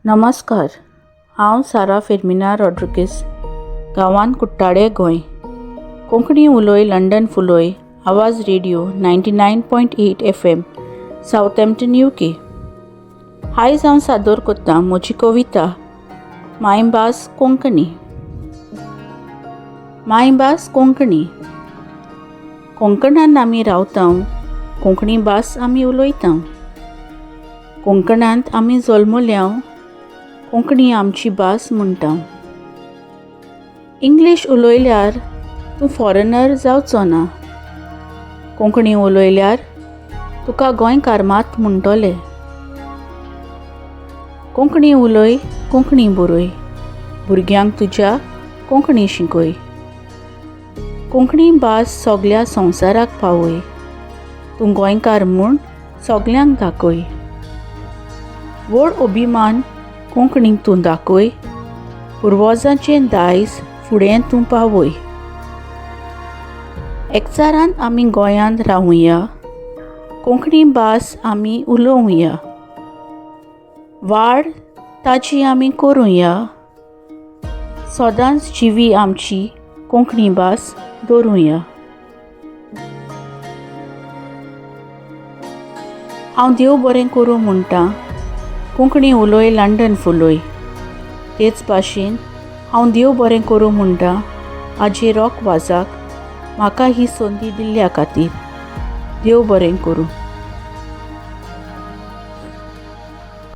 नमस्कार, हांव सारा फेर्मिना रॉड्रिगीस, गांवांत कुट्टाळे, गोंय. कोंकणी उलोय लंडन फुलोय आवाज रेडिओ 99.8 FM, Southampton, UK. आयज हांव सादर करतां म्हजी कविता मायभास कोंकणी. मायभास कोंकणी. कोंकणान आमी रावता, कोंकणी भास आमी उलयता. कोंकणांत आमी जल्मल्या, कोंकणी आमची भास म्हणटा. इंग्लीश उलयल्यार तूं फॉरेनर जावचो ना, कोंकणी उलयल्यार तुका गोंयकार मात म्हणटले. कोंकणी उलय, कोंकणी बरय, भुरग्यांक तुज्या कोंकणी शिकय. कोंकणी भास सगल्या संवसाराक पावय, तूं गोंयकार म्हूण सगल्यांक दाखय. व्हड अभिमान कोंकणीक तूं दाखय, पुर्वजांचें दायज फुडें तूं पावय. एकचारान आमी गोंयांत रावुया, कोंकणी भास आमी उलोवया, वाड ताची आमी करुया, सदांच जिवी आमची कोंकणी भास दवरुया. हांव देव बरें करूं म्हणटा, कोंकणी उलोय लंडन फुलोय. तेच भाशेन हांव देव बरें करूं म्हणटा आजी रॉक वाजाक म्हाका ही संदी दिल्ल्या खातीर. देव बरें करूं.